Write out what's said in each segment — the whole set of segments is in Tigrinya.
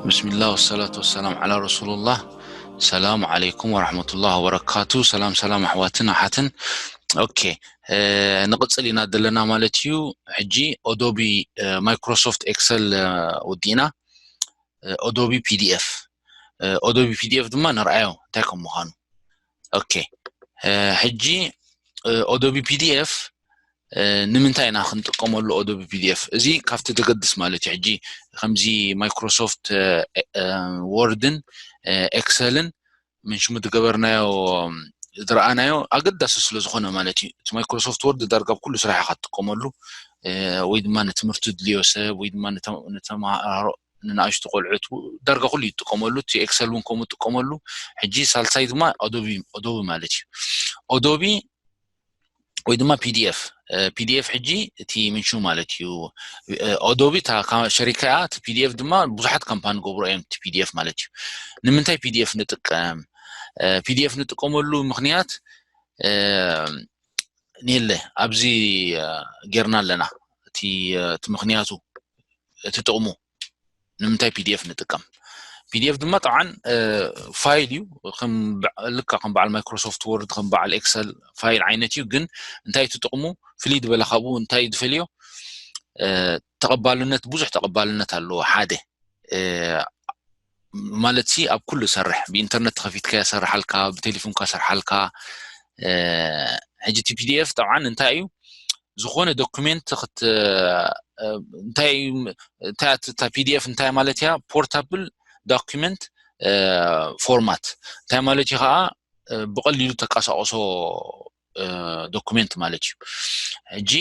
ብስሚላህ ወሰላቱ ወሰላም ዓላ ረሱሉላህ። ሰላም ዓለይኩም ወራህመቱላህ ወበረካቱ። ሰላም ሰላም ኣሕዋትን ኣሓትን። ኦኬ፣ ንቕጽል ኢና ዘለና ማለት እዩ። ሕጂ ኦዶቢ ማይክሮሶፍት ኤክሰል ወዲእና፣ ኦዶቢ ፒዲኤፍ፣ ኦዶቢ ፒዲኤፍ ድማ ንርኣዮ እንታይ ከም ምዃኑ። ኦኬ፣ ሕጂ ኦዶቢ ፒዲኤፍ ንምንታይ ኢና ክንጥቀመሉ ኦዶቢ ፒዲኤፍ? እዚ ካብቲ ዘገድስ ማለት እዩ። ሕጂ ከምዚ ማይክሮሶፍት ወርድን ኤክሰልን ምንሽሙ ዝገበርናዮ ዝረኣናዮ ኣገዳሲ ስለ ዝኾነ ማለት እዩ። እቲ ማይክሮሶፍት ወርድ ዳርጋ ኣብ ኩሉ ስራሕ ኢኻ ትጥቀመሉ፣ ወይ ድማ ንትምህርቲ ድልዮ ሰብ ወይ ድማ ንተምሃሮ ንንኣሽቱ ቆልዑት ዳርጋ ኩሉ ይጥቀመሉ። እቲ ኤክሰል እውን ከምኡ ይጥቀመሉ። ሕጂ ሳልሳይ ድማ ኦዶቢ ኦዶቢ ማለት እዩ። ኦዶቢ ወይ ድማ ፒዲኤፍ፣ ፒዲኤፍ ሕጂ እቲ ምንሹ ማለት እዩ። ኦዶቢ እታ ሸሪካ እያ። እቲ ፒዲኤፍ ድማ ብዙሓት ካምፓኒ ገብሮ እዮም እቲ ፒዲኤፍ ማለት እዩ። ንምንታይ ፒዲኤፍ ንጥቀም? ፒዲኤፍ ንጥቀመሉ ምክንያት ኔለ ኣብዚ ጌርና ኣለና። እቲ ምክንያቱ፣ እቲ ጥቕሙ ንምንታይ ፒዲኤፍ ንጥቀም? ፒዲኤፍ ድማ ጠብዓን ፋይል እዩ። ልካ ከም በዓል ማይክሮሶፍት ወርድ፣ ከም በዓል ኤክሰል ፋይል ዓይነት እዩ። ግን እንታይ እቲ ጥቕሙ? ፍልይ ዝበለ ካብኡ እንታይ ዝፈልዮ? ተቐባልነት፣ ብዙሕ ተቐባልነት ኣለዎ። ሓደ ማለት ሲ ኣብ ኩሉ ሰርሕ፣ ብኢንተርነት ተኸፊትካ ሰርሓልካ፣ ብቴሌፎንካ ሰርሓልካ። ሕጂ እቲ ፒዲኤፍ ጠብዓን እንታይ እዩ? ዝኾነ ዶኩሜንት እንታይ እንታይ ፒዲኤፍ እንታይ ማለት እያ? ፖርታብል ዶኩሜንት ፎርማት እንታይ ማለት እዩ? ከዓ ብቐሊሉ ተቀሳቀሶ ዶኩሜንት ማለት እዩ። ሕጂ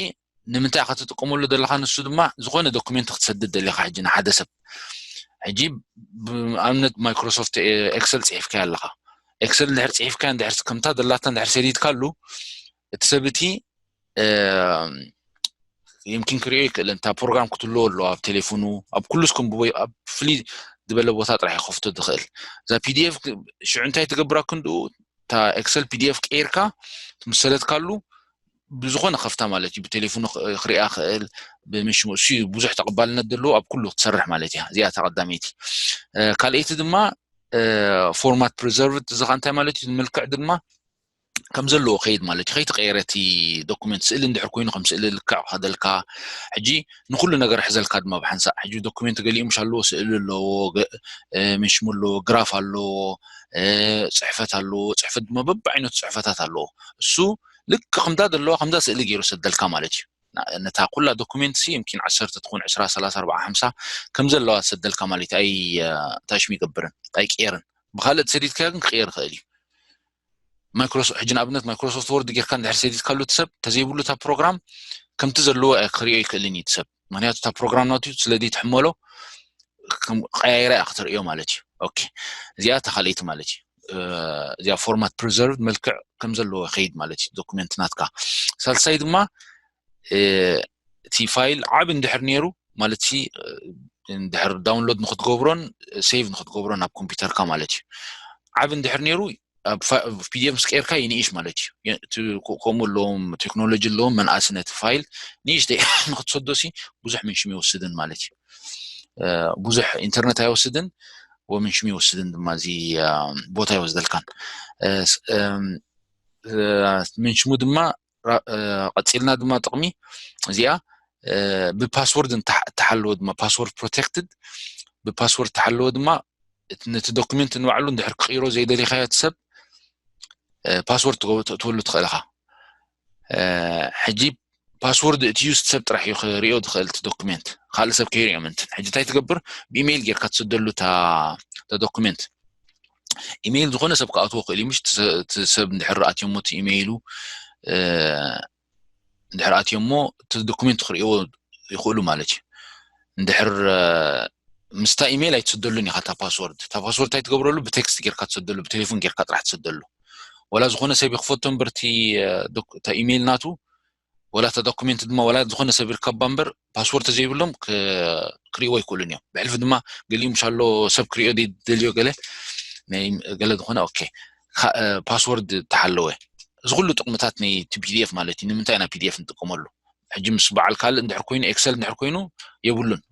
ንምንታይ ኢኻ ትጥቀመሉ ዘለኻ? ንሱ ድማ ዝኾነ ዶኩሜንት ክትሰድድ ደሊኻ ሕጂ ንሓደ ሰብ፣ ሕጂ ብኣብነት ማይክሮሶፍት ኤክሰል ፅሒፍካዮ ኣለኻ። ኤክሰል እንድሕር ፅሒፍካዮ እንድሕር ከምታ ደላታ እንድሕር ሰዲድካሉ፣ እቲ ሰብ እቲ የምኪን ክሪኦ ይክእልን። እታ ፕሮግራም ክትህልዎ ኣለዋ ኣብ ቴሌፎኑ፣ ኣብ ኩሉ ስኩም ኣብ ፍልይ ዝበለ ቦታ ጥራሕ ይኸፍቶ ዝኽእል። እዛ ፒዲኤፍ ሽዑ እንታይ ትገብራ? ክንድኡ እታ ኤክሰል ፒዲኤፍ ቀይርካ ምስ ሰደድካሉ ብዝኾነ ከፍታ ማለት እዩ። ብቴሌፎኑ ክሪኣ ክእል፣ ብምሽሙ እሱ ብዙሕ ተቐባልነት ዘለዎ ኣብ ኩሉ ክትሰርሕ ማለት እያ። እዚኣ እታ ቀዳመይቲ። ካልኣይቲ ድማ ፎርማት ፕሪዘርቭድ፣ እዚ ኸ እንታይ ማለት እዩ? መልክዕ ድማ ከም ዘለዎ ከይድ ማለት እዩ። ከይተቀየረ እቲ ዶኩሜንት፣ ስእሊ እንድሕር ኮይኑ ከም ስእሊ ልክዕ ክኸደልካ። ሕጂ ንኩሉ ነገር ሕዘልካ ድማ ብሓንሳእ። ሕጂ ዶኩሜንት ገሊኡ ምሽ ኣለዎ፣ ስእሊ ኣለዎ፣ ምንሽሙ ኣለዎ፣ ግራፍ ኣለዎ፣ ፅሕፈት ኣለዎ። ፅሕፈት ድማ በብዓይነቱ ፅሕፈታት ኣለዎ። እሱ ልክ ከምዛ ዘለዋ ከምዛ ስእሊ ገይሩ ሰደልካ ማለት እዩ። ነታ ኩላ ዶኩሜንት ሲ የምኪን ዓሰርተ ትኹን፣ ዕስራ፣ ሰላሳ፣ ኣርባዓ፣ ሓምሳ ከም ዘለዋ ሰደልካ ማለት እዩ። ኣይ ታሽም ይገብርን ኣይቅየርን። ብካልእ ሰዲድካዮ ግን ክቅየር ይኽእል እዩ። ማይክሮሶፍት ሕጂ ንኣብነት ማይክሮሶፍት ወርድ ጌርካ እንድሕር ሰዲድካሉ እቲ ሰብ ተዘይብሉ እታ ፕሮግራም ከምቲ ዘለዎ ክሪኦ ይክእልን እዩ እቲ ሰብ። ምክንያቱ እታ ፕሮግራም ናቱ ስለ ዘይትሕመሎ ቀያይራ እያ ክትርእዮ ማለት እዩ። ኦኬ፣ እዚኣ እታ ካልኣይቲ ማለት እዩ። እዚኣ ፎርማት ፕሪዘርቭ፣ መልክዕ ከም ዘለዎ ከይድ ማለት እዩ ዶኩሜንት ናትካ። ሳልሳይ ድማ እቲ ፋይል ዓብ እንድሕር ነይሩ ማለት ሲ እንድሕር ዳውንሎድ ንክትገብሮን ሴቭ ንክትገብሮን ኣብ ኮምፒውተርካ ማለት እዩ። ዓብ እንድሕር ነይሩ ኣብ ፒዲኤፍ ምስ ቀይርካ ይንእሽ ማለት እዩ። ከምኡ ኣለዎም፣ ቴክኖሎጂ ኣለዎም፣ መናእሲ ነቲ ፋይል ንእሽተይ ንክትሰዶ ሲ ብዙሕ ምንሽም ይወስድን ማለት እዩ። ብዙሕ ኢንተርነት ኣይወስድን፣ ወምንሽም ይወስድን ድማ እዚ ቦታ ይወስደልካን። ምንሽሙ ድማ ቀፂልና ድማ ጥቕሚ እዚኣ ብፓስወርድ እተሓለወ ድማ፣ ፓስወርድ ፕሮቴክትድ፣ ብፓስወርድ ተሓለወ ድማ ነቲ ዶኩሜንት ንባዕሉ እንድሕር ክቕይሮ ዘይደሊኻዮ እቲ ሰብ ፓስወርድ ተእትወሉ ትኽእል ኢኻ። ሕጂ ፓስወርድ እቲ ዩስት ሰብ ጥራሕ እዩ ክሪኦ ዝኽእል እቲ ዶኩሜንት፣ ካልእ ሰብ ከይሪኦ ምንትን። ሕጂ እንታይ ትገብር? ብኢሜይል ጌርካ ትሰደሉ እታ ዶኩሜንት። ኢሜይል ዝኾነ ሰብ ክኣትዎ ክእል እዩ። ምሽ እቲ ሰብ እንድሕር ኣትዮሞ እቲ ኢሜይሉ እንድሕር ኣትዮሞ እቲ ዶኩሜንት ክርእይዎ ይኽእሉ ማለት እዩ። እንድሕር ምስታ ኢሜይል ኣይትሰደሉን ኢኻ እታ ፓስወርድ። እታ ፓስወርድ እንታይ ትገብረሉ? ብቴክስት ጌርካ ትሰደሉ፣ ብቴሌፎን ጌርካ ጥራሕ ትሰደሉ። ወላ ዝኾነ ሰብ ይኽፈቶ እምበር እቲ ኢሜይል ናቱ፣ ወላ እታ ዶኩሜንት ድማ ወላ ዝኾነ ሰብ ይርከባ እምበር ፓስወርድ ተዘይብሎም ክርእይዎ ኣይክእሉን እዮም። ብሕልፊ ድማ ገሊኡ ምሻሎ ሰብ ክርእዮ ደልዮ ገለ ናይ ገለ ዝኾነ ኦኬ ፓስወርድ ተሓለወ። እዚ ኩሉ ጥቕምታት ናይ ፒዲኤፍ ማለት እዩ። ንምንታይ ኢና ፒዲኤፍ ንጥቀመሉ? ሕጂ ምስ በዓል ካልእ እንድሕር ኮይኑ፣ ኤክሰል እንድሕር ኮይኑ የብሉን።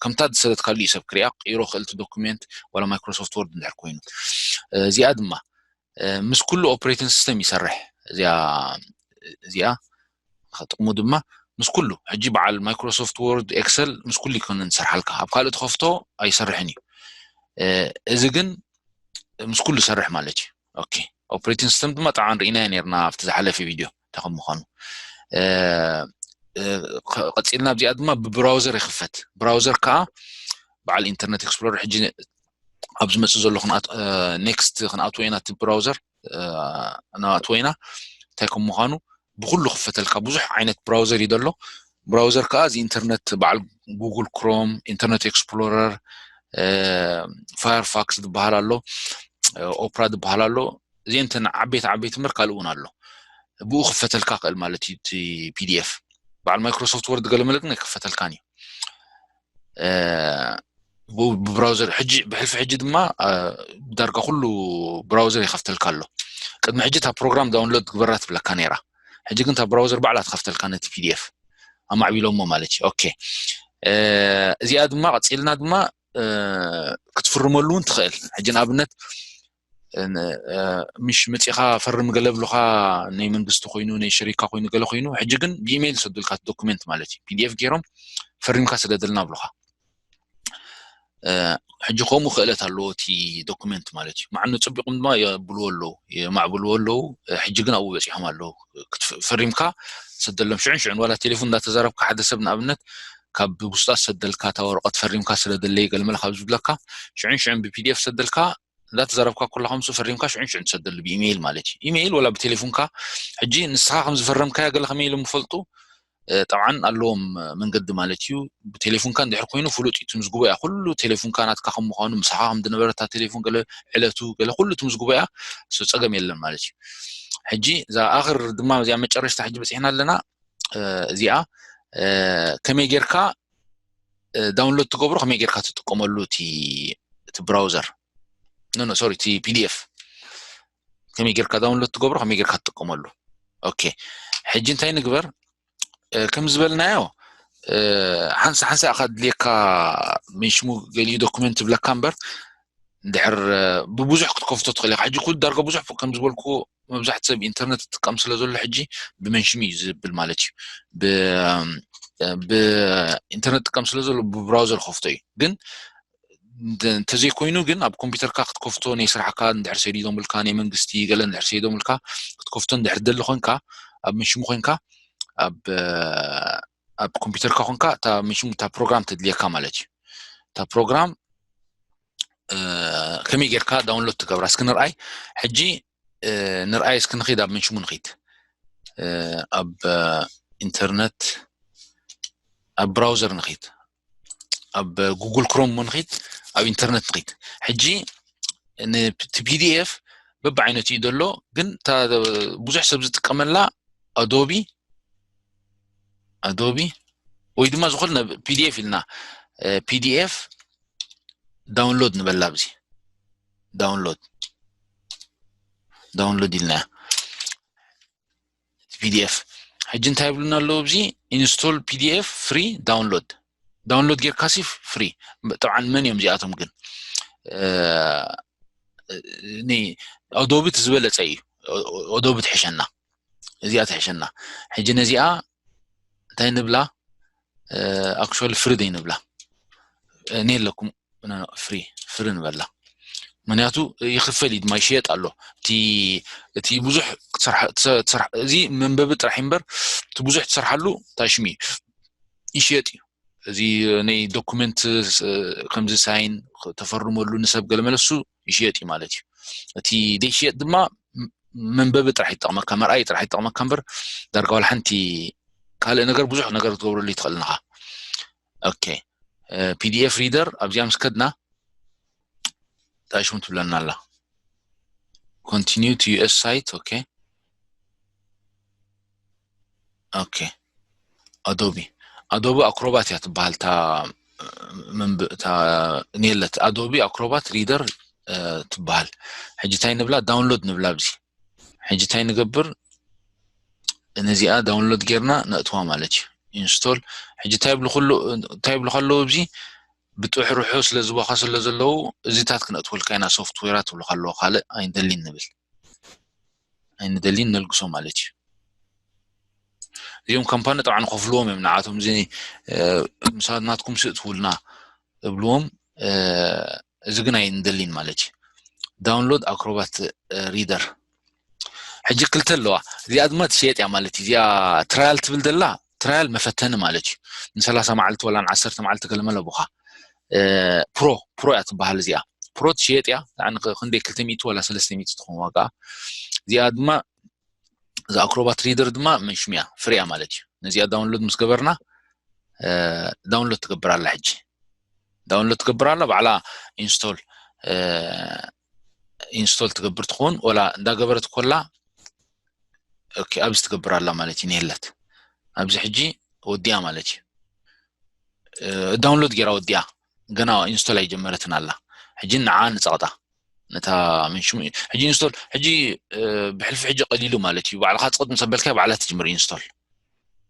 ከምታ ዝሰደትካሉ እዩ ሰብ ክሪኣ ክቕይሮ ክእል እቲ ዶኩሜንት ዋላ ማይክሮሶፍት ወርድ እንድሕር ኮይኑ። እዚኣ ድማ ምስ ኩሉ ኦፕሬቲንግ ሲስተም ይሰርሕ። እዚኣ እዚኣ ጥቕሙ ድማ ምስ ኩሉ ሕጂ በዓል ማይክሮሶፍት ወርድ ኤክሰል ምስ ኩሉ ይኮነን ዝሰርሓልካ፣ ኣብ ካልእ ተኸፍቶ ኣይሰርሕን እዩ። እዚ ግን ምስ ኩሉ ይሰርሕ ማለት እዩ። ኦኬ፣ ኦፕሬቲንግ ሲስተም ድማ ጠብዓን ርኢናዮ ነርና ኣብቲ ዝሓለፈ ቪድዮ እንታይ ከም ምዃኑ። ቀፂልና ኣብዚኣ ድማ ብብራውዘር ይኽፈት። ብራውዘር ከዓ በዓል ኢንተርኔት ኤክስፕሎረር ሕጂ ኣብ ዝመፅእ ዘሎ ኔክስት ክንኣትዎ ኢና። እቲ ብራውዘር እናኣትዎ ኢና እንታይ ከም ምዃኑ ብኩሉ ክፈተልካ። ብዙሕ ዓይነት ብራውዘር እዩ ዘሎ። ብራውዘር ከዓ እዚ ኢንተርኔት በዓል ጉግል ክሮም፣ ኢንተርኔት ኤክስፕሎረር፣ ፋየርፋክስ ዝበሃል ኣሎ፣ ኦፕራ ዝበሃል ኣሎ። እዚአን እተን ዓበይቲ ዓበይቲ እምበር ካልእ እውን ኣሎ። ብኡ ክፈተልካ ክእል ማለት እዩ። እቲ ፒዲኤፍ በዓል ማይክሮሶፍት ወርድ ገለመለ ግን ኣይክፈተልካን እዩ። ብብራውዘር ሕጂ ብሕልፊ ሕጂ ድማ ዳርጋ ኩሉ ብራውዘር ይኸፍተልካ ኣሎ። ቅድሚ ሕጂ እታ ፕሮግራም ዳውንሎድ ግበራ ትብለካ ነይራ። ሕጂ ግን እታ ብራውዘር ባዕላ ትኸፍተልካ ነቲ ፒዲኤፍ ኣማዕቢሎሞ ማለት እዩ። ኦኬ፣ እዚኣ ድማ ቀፂልና ድማ ክትፍርመሉ እውን ትኽእል። ሕጂ ንኣብነት ምሽ መፂኻ ፈርም ገለ ብሉኻ፣ ናይ መንግስቲ ኮይኑ ናይ ሸሪካ ኮይኑ ገለ ኮይኑ፣ ሕጂ ግን ብኢሜይል ሰዱልካ ዶኩሜንት ማለት እዩ። ፒዲኤፍ ገይሮም ፈሪምካ ስደደልና ብሉኻ። ሕጂ ከምኡ ክእለት ኣለዎ እቲ ዶኩሜንት ማለት እዩ። ማዕኑ ፀቢቆም ድማ የብልዎ ኣለዉ፣ የማዕብልዎ ኣለዉ። ሕጂ ግን ኣብኡ በፂሖም ኣለዉ። ፈሪምካ ሰደሎም ሽዑን ሽዑን። ዋላ ቴሌፎን እንዳተዛረብካ ሓደ ሰብ ንኣብነት ካብ ውስጣ ሰደልካ፣ እታ ወረቐት ፈሪምካ ስደደለይ ገልመለ ካብ ዝብለካ ሽዑን ሽዑን ብፒዲኤፍ ሰደልካ እንዳተዛረብካ ኩላኻ ምስ ፈሪምካ ሽዑን ሽዑን ትሰደሉ ብኢሜይል ማለት እዩ። ኢሜይል ዋላ ብቴሌፎንካ ሕጂ ንስኻ ከም ዝፈረምካያ ገለ ከመይ ኢሎም ይፈልጡ? ጠብዓን ኣለዎም መንገዲ ማለት እዩ። ብቴሌፎንካ እንድሕር ኮይኑ ፍሉጥ እዩ፣ ትምዝግቦ እያ። ኩሉ ቴሌፎንካ ናትካ ከም ምዃኑ፣ ምሳኻ ከም ዝነበረ እታ ቴሌፎን ገለ ዕለቱ ገለ ኩሉ ትምዝግቦ እያ። ሶ ፀገም የለን ማለት እዩ። ሕጂ እዛ ኣኽር ድማ እዚኣ መጨረሽታ ሕጂ በፂሕና ኣለና። እዚኣ ከመይ ጌርካ ዳውንሎድ ትገብሮ፣ ከመይ ጌርካ ትጥቀመሉ እቲ ብራውዘር ኖ ኖ ሶሪ እቲ ፒዲኤፍ ከመይ ጌርካ ዳውንሎድ ትገብሮ፣ ከመይ ጌርካ ትጥቀመሉ። ኦኬ፣ ሕጂ እንታይ ንግበር? ከም ዝበልናዮ ሓንሳ ሓንሳ ኢኻ ድልየካ ምንሽሙ ገሊኡ ዶኩመንት ትብለካ እምበር እንድሕር ብብዙሕ ክትከፍቶ ትኽእል ኢኻ። ሕጂ ኩሉ ዳርጋ ብዙሕ ከም ዝበልኩ መብዛሕቲ ሰብ ኢንተርነት ትጥቀም ስለ ዘሎ ሕጂ ብመንሽሚ እዩ ዝብል ማለት እዩ። ብኢንተርነት ጥቀም ስለ ዘሎ ብብራውዘር ከፍቶ እዩ። ግን እንተዘይኮይኑ ግን ኣብ ኮምፒውተርካ ክትከፍቶ ናይ ስራሕካ እንድሕር ሰዲዶምልካ ናይ መንግስቲ ገለ እንድሕር ሰዲዶምልካ ክትከፍቶ እንድሕር ደሊ ኮንካ ኣብ ምንሽሙ ኮንካ ኣብ ኣብ ኮምፒውተርካ ኮንካ እታ ምንሽሙ እታ ፕሮግራም ተድልየካ ማለት እዩ። እታ ፕሮግራም ከመይ ጌርካ ዳውንሎድ ትገብራ እስኪ ንርኣይ። ሕጂ ንርኣይ እስኪ ንኺድ ኣብ ምንሽሙ ንኺድ ኣብ ኢንተርነት ኣብ ብራውዘር ንኺድ ኣብ ጉግል ክሮም ንኺድ ኣብ ኢንተርነት ንኺድ። ሕጂ ፒዲኤፍ በብዓይነቱ እዩ ዘሎ፣ ግን ብዙሕ ሰብ ዝጥቀመላ ኣዶቢ ኣዶቢ ወይ ድማ ዝኾነ ፒዲኤፍ ኢልና ፒዲኤፍ ዳውንሎድ ንበላ ኣብዚ ዳውንሎድ ዳውንሎድ ኢልና ፒዲኤፍ። ሕጂ እንታይ ይብሉና ኣለዉ ኣብዚ ኢንስቶል ፒዲኤፍ ፍሪ ዳውንሎድ። ዳውንሎድ ጌርካ ሲ ፍሪ። ጠብዓን መን እዮም እዚኣቶም ግን ኣዶቢ ዝበለፀ እዩ። ኣዶቢ ትሕሸና፣ እዚኣ ትሕሸና። ሕጂ ነዚኣ እንታይ ንብላ? ኣክቹዋሊ ፍሪ ደይ ንብላ ኔለኩም ፍሪ ፍሪ ንበላ። ምክንያቱ ይኽፈል እዩ ድማ ይሽየጥ ኣሎ። እቲ ብዙሕ እዚ መንበቢ ጥራሕ እምበር እቲ ብዙሕ ትሰርሓሉ ታሽሚ ይሽየጥ እዩ። እዚ ናይ ዶኩመንት ከምዚ ሳይን ተፈርመሉ ንሰብ ገለመለሱ ይሽየጥ እዩ ማለት እዩ። እቲ ዘይሽየጥ ድማ መንበቢ ጥራሕ ይጠቕመካ፣ መርኣይ ጥራሕ ይጠቕመካ እምበር ዳርጋ ዋላ ሓንቲ ካልእ ነገር ብዙሕ ነገር ክትገብረሉ ይትኽእል ንኻ። ኦኬ፣ ፒዲኤፍ ሪደር ኣብዚኣ ምስ ከድና እንታይ ሽሙ ትብለና ኣላ? Continue to ዩኤስ site። ኦኬ ኦኬ፣ ኣዶቢ ኣዶቢ ኣክሮባት እያ ትበሃል። እታ መንብ እታ ኔለት ኣዶቢ ኣክሮባት ሪደር ትበሃል። ሕጂ እንታይ ንብላ? ዳውንሎድ ንብላ። ኣብዚ ሕጂ እንታይ ንገብር? ነዚኣ ዳውንሎድ ጌርና ነእትዋ ማለት እዩ። ኢንስቶል። ሕጂ እንታይ ይብሉ ከለዉ ኣብዚ ብጥሕርሑ ስለ ዝቦኻ ስለ ዘለዉ እዚታት ክነእትወልካ ኢና ሶፍትዌራት ትብሉ ከለዉ ካልእ ኣይንደሊን ንብል ኣይንደሊን ነልግሶ ማለት እዩ። እዚኦም ካምፓኒ ጠብዓ ንኸፍልዎም እዮም ንዓቶም እዚ ምሳድ ናትኩም ስእ ትውልና እብልዎም። እዚ ግን ኣይንደሊን ማለት እዩ። ዳውንሎድ ኣክሮባት ሪደር ሕጂ ክልተ ኣለዋ። እዚኣ ድማ ትሸየጥ እያ ማለት እዩ። እዚኣ ትራያል ትብል ዘላ ትራያል መፈተኒ ማለት እዩ። ንሰላሳ መዓልቲ ወላ ንዓሰርተ መዓልቲ ገለመለ ቦኻ ፕሮ ፕሮ እያ ትበሃል እዚኣ። ፕሮ ትሸየጥ እያ። ክንደይ ክልተ ሚእቲ ወላ ሰለስተ ሚእቲ ትኸውን ዋጋ። እዚኣ ድማ እዛ ኣክሮባት ሪደር ድማ መንሽም እያ ፍሪ እያ ማለት እዩ። ነዚኣ ዳውንሎድ ምስ ገበርና ዳውንሎድ ትገብር ኣላ። ሕጂ ዳውንሎድ ትገብር ኣላ ባዕላ ኢንስቶል ኢንስቶል ትገብር ትኸውን ወላ እንዳገበረት ኮላ ኣብዚ ትገብር ኣላ ማለት እዩ። ንየለት ኣብዚ ሕጂ ወዲያ ማለት እዩ። ዳውንሎድ ገይራ ወዲያ ገና ኢንስቶል ኣይጀመረትን ኣላ። ሕጂ ንዓ ንፀቕጣ ነታ መንሽሙ ሕጂ ኢንስቶል ሕጂ ብሕልፊ ሕጂ ቀሊሉ ማለት እዩ። ባዕልካ ፅቕጥ ምስ ኣበልካ ባዕላ ትጅምር ኢንስቶል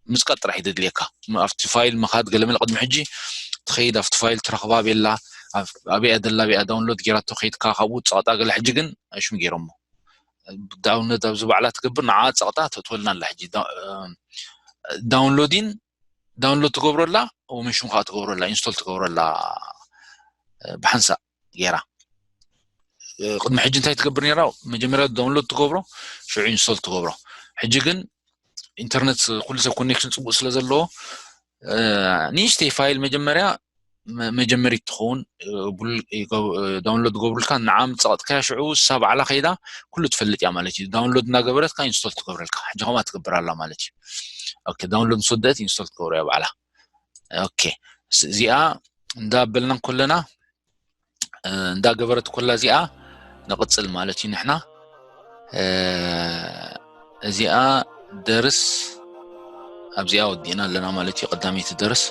ምፅቃጥ ጥራሕ እዩ ዘድልየካ። ኣብቲ ፋይል ምኻድ ገለመለ ቅድሚ ሕጂ ትኸይድ ኣብቲ ፋይል ትረኽባ ቤላ ኣበያ ደላ ኣበያ ዳውንሎድ ገይራቶ ከይድካ ካብኡ ፀቕጣ ገለ ሕጂ ግን ኣሽሙ ገይሮሞ ዳውንሎድ ኣብዚ ባዕላ ትገብር ንዓ ፀቕጣ ተእትወልና ኣላ። ሕጂ ዳውንሎዲን ዳውንሎድ ትገብረላ ወመንሽሙ ከዓ ትገብረላ ኢንስቶል ትገብረላ ብሓንሳእ ገይራ። ቅድሚ ሕጂ እንታይ ትገብር ነራ? መጀመርያ ዳውንሎድ ትገብሮ ሽዑ ኢንስቶል ትገብሮ። ሕጂ ግን ኢንተርነት ኩሉ ሰብ ኮኔክሽን ፅቡቅ ስለ ዘለዎ ንእሽተይ ፋይል መጀመርያ መጀመሪት ትኸውን ዳውንሎድ ገብሩልካ ንዓም ፀቕጥካያ ሽዑ እሳ ባዕላ ከይዳ ኩሉ ትፈልጥ እያ ማለት እዩ። ዳውንሎድ እናገበረትካ ኢንስቶል ትገብረልካ ሕጂ ከምኣ ትገብር ኣላ ማለት እዩ። ዳውንሎድ ምስ ወደአት ኢንስቶል ትገብሮ እያ ባዕላ። እዚኣ እንዳበልና ኮለና እንዳገበረት ኮላ እዚኣ ንቕፅል ማለት እዩ። ንሕና እዚኣ ደርስ ኣብዚኣ ወዲእና ኣለና ማለት እዩ። ቀዳመይቲ ደርስ